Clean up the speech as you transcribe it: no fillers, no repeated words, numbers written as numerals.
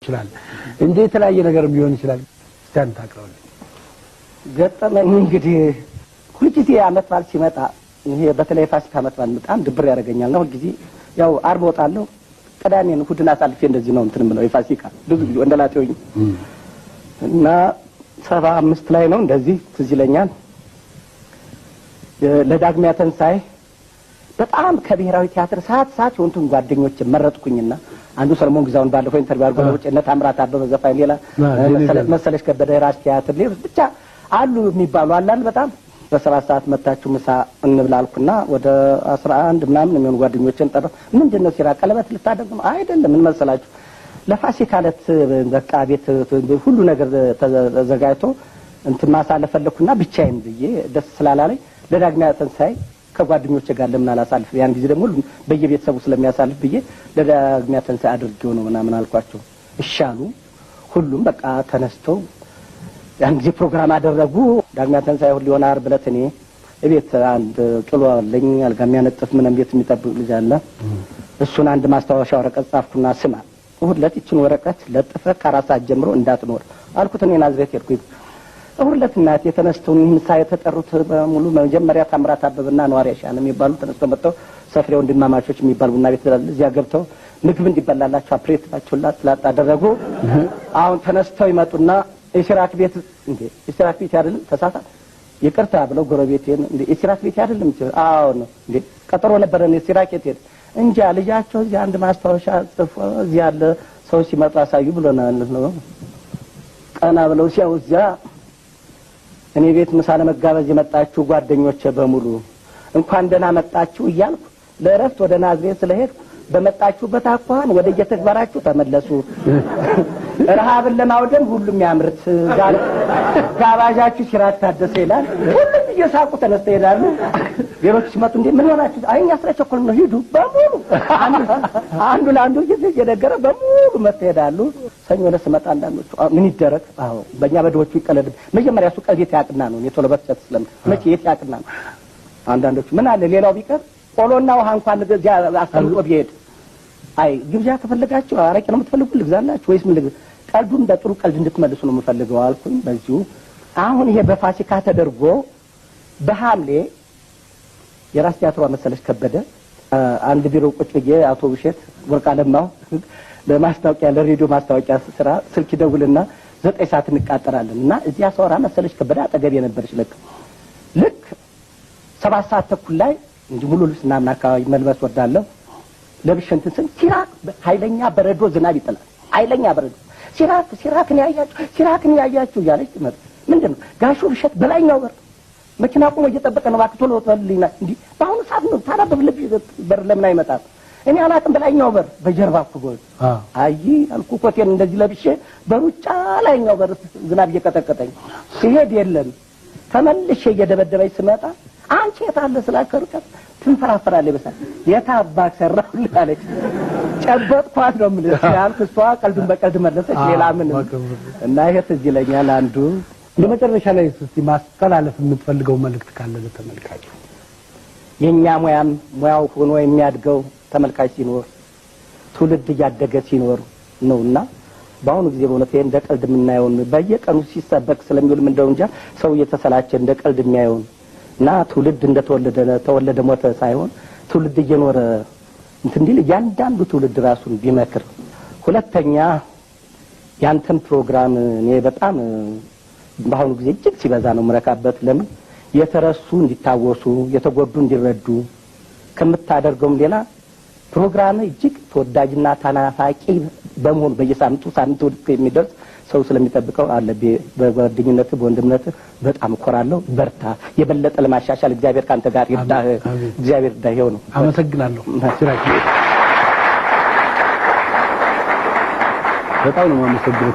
ይችላል፣ እንደ የተለያየ ነገር ሊሆን ይችላል። እስቲ አንተ አቅርብልኝ። ገጠመኝ እንግዲህ ሁልጊዜ አመት በዓል ሲመጣ፣ ይሄ በተለይ ፋሲካ አመት በዓል በጣም ድብር ያደርገኛል። እና ሁልጊዜ ያው ዓርብ እወጣለሁ፣ ቅዳሜን እሑድን አሳልፌ እንደዚህ ነው እንትን የምለው የፋሲካ ብዙ ጊዜ ወንደላጤ ሆኜ። እና 75 ላይ ነው እንደዚህ ትዝ ይለኛል። ለዳግሚያ ትንሣኤ በጣም ከብሔራዊ ቲያትር ሰዓት ሰዓት የሆኑትን ጓደኞች መረጥኩኝና አንዱ ሰለሞን ግዛውን ባለፈው interview አድርጎ ለውጭ፣ እነ ታምራት አበበ ዘፋኝ፣ ሌላ መሰለች ከበደ የራስ ቲያትር፣ ሌሎች ብቻ አሉ የሚባሉ አላል። በጣም በ7 ሰዓት መታችሁ ምሳ እንብላ አልኩና ወደ 11 ምናምን የሚሆኑ ጓደኞችን ጠራ። ምንድን ነው ሲራ ቀለበት ልታደርግ ነው? አይደለም፣ ምን መሰላችሁ፣ ለፋሲካ ዕለት በቃ ቤት ሁሉ ነገር ተዘጋጅቶ እንትን ማሳለፍ ፈለኩና ብቻዬን ብዬ ደስ ስላላለኝ ለዳግሚያ ትንሣኤ ከጓደኞቼ ጋር ለምን አላሳልፍ? ያን ጊዜ ደግሞ ሁሉም በየቤተሰቡ ስለሚያሳልፍ ብዬ ለዳግሚያ ትንሣኤ አድርጌው ነው ምናምን አልኳቸው። እሺ አሉ። ሁሉም በቃ ተነስተው ያን ጊዜ ፕሮግራም አደረጉ። ዳግሚያ ትንሣኤ ሁሉ የሆነ ዓርብ ዕለት እኔ እቤት አንድ ጥሎ አለኝ፣ አልጋ የሚያነጥፍ ምንም ቤት የሚጠብቅ ልጅ አለ። እሱን አንድ ማስታወሻ ወረቀት ጻፍኩና ስማ፣ እሑድ ዕለት ይችን ወረቀት ለጥፈህ ከ4 ሰዓት ጀምሮ እንዳትኖር አልኩት። እኔ ናዝሬት ሄድኩኝ። እሑድ ዕለት እናቴ ተነስተው ምሳ የተጠሩት በሙሉ መጀመሪያ ታምራት አበበና ነዋሪ ሻን የሚባሉ ተነስተው መጥተው ሰፍሬ ወንድማማቾች የሚባል ቡና ቤት ስላለ እዚያ ገብተው ምግብ እንዲበላላቸው አፕሬት ላጥ አደረጉ። አሁን ተነስተው ይመጡና የሲራክ ቤት፣ እንዴ የሲራክ ቤት አይደለም፣ ተሳሳት፣ ይቅርታ ብለው ጎረቤቴን፣ እንዴ የሲራክ ቤት አይደለም? አዎ ነው። እንዴ ቀጠሮ ነበረን፣ የሲራክ የት ሄደ? እንጃ፣ ልጃቸው እዚህ አንድ ማስታወሻ ጽፎ እዚህ ያለ ሰው ሲመጡ አሳዩ ብሎናል ነው። ቀና ብለው ሲያው እዚያ እኔ ቤት ምሳ ለመጋበዝ የመጣችሁ ጓደኞቼ በሙሉ እንኳን ደህና መጣችሁ እያልኩ ለእረፍት ወደ ናዝሬት ስለሄድኩ በመጣችሁበት አኳኋን ወደ የተግባራችሁ ተመለሱ። ረሃብን ለማውደም ሁሉም ያምርት። ጋባዣችሁ ሲራክ ታደሰ ይላል። ሁሉም እየሳቁ ተነስተው ይሄዳሉ። ሌሎች ሲመጡ እንዴ ምን ሆናችሁ? አይ እኛ ስለቸኮልን ነው። ሂዱ በሙሉ አንዱ ለአንዱ ጊዜ እየነገረ በሙሉ መጥተው ይሄዳሉ። ሰኞ ዕለት ስመጣ አንዳንዶቹ ምን ይደረግ? አዎ በእኛ በድሆቹ ይቀለድ። መጀመሪያ እሱ ቀልድ የት ያቅና ነው። እኔ ቶሎ በፍጨት ስለም መቼ የት ያቅና ነው። አንዳንዶቹ ምን አለ ሌላው ቢቀር ቆሎና ውሃ እንኳን እዚያ አስቀምጦ ቢሄድ፣ አይ ግብዣ ከፈለጋችሁ አረቄ ነው የምትፈልጉ ልግዛላችሁ ወይስ ምን ልግዛ? ቀልዱን በጥሩ ቀልድ እንድትመልሱ ነው የምፈልገው አልኩኝ። በዚሁ አሁን ይሄ በፋሲካ ተደርጎ በሐምሌ የራስ ቲያትሯ መሰለች ከበደ አንድ ቢሮ ቁጭ ብዬ አቶ ውሸት ወርቅ አለማው ለማስታወቂያ ለሬዲዮ ማስታወቂያ ስራ ስልክ ይደውልና 9 ሰዓት እንቃጠራለን እና እዚያ ሰወራ መሰለች ከበደ አጠገብ የነበረች ልክ 7 ሰዓት ተኩል ላይ እንዲህ ሙሉ ልብስ ምናምን አካባቢ መልበስ ወዳለሁ ለብሼ እንትን ስል ሲራክ ኃይለኛ በረዶ ዝናብ ይጥላል። ኃይለኛ በረዶ፣ ሲራክ ሲራክን ያያችሁ ሲራክን ያያችሁ እያለች ትመጣ። ምንድን ነው ጋሹ ብሸት በላይኛው በር መኪና ቆሞ እየጠበቀ ነው። እባክህ ቶሎ በልልኝና እንዲህ በአሁኑ ሰዓት ነው ታዲያ በፊት በር ለምን አይመጣም? እኔ አላውቅም። በላይኛው በር በጀርባ እኮ ጎል አይ አልኩ። ኮቴን እንደዚህ ለብሼ በሩጫ ላይኛው በር ዝናብ እየቀጠቀጠኝ ሲሄድ የለም። ተመልሼ እየደበደበኝ ስመጣ አንቺ የት አለ ስላት ከርቀት ትንፈራፈራለች። በሳ የት አባክ ሰራሁልህ አለች። ጨበጥኳት ነው የምልህ ያልኩ። እሷ ቀልዱን በቀልድ መለሰች። ሌላ ምንም እና ይሄ ትዝ ይለኛል አንዱ። እንደ መጨረሻ ላይ እስቲ ማስተላለፍ የምትፈልገው መልእክት ካለ ለተመልካቹ። የኛ ሙያም ሙያው ሆኖ የሚያድገው ተመልካች ሲኖር፣ ትውልድ እያደገ ሲኖር ነውና በአሁኑ ጊዜ በእውነት ይሄ እንደ ቀልድ የምናየውን በየቀኑ ሲሰበክ ስለሚውል እንደው እንጃ ሰው እየተሰላቸ እንደ ቀልድ የሚያየውን እና ትውልድ እንደተወለደ ተወለደ ሞተ ሳይሆን ትውልድ እየኖረ እንትን እንዲል እያንዳንዱ ትውልድ ራሱን ቢመክር። ሁለተኛ ያንተን ፕሮግራም እኔ በጣም በአሁኑ ጊዜ እጅግ ሲበዛ ነው የምረካበት። ለምን የተረሱ እንዲታወሱ፣ የተጎዱ እንዲረዱ ከምታደርገውም ሌላ ፕሮግራም እጅግ ተወዳጅና ተናፋቂ በመሆኑ በየሳምንቱ ሳምንት ወደ የሚደርስ ሰው ስለሚጠብቀው አለ በጓደኝነት በወንድምነት በጣም እኮራለሁ። በርታ፣ የበለጠ ለማሻሻል እግዚአብሔር ካንተ ጋር ይርዳህ። እግዚአብሔር ይርዳህ። ይኸው ነው። አመሰግናለሁ። ሲራክ በጣም ነው የማመሰግነው።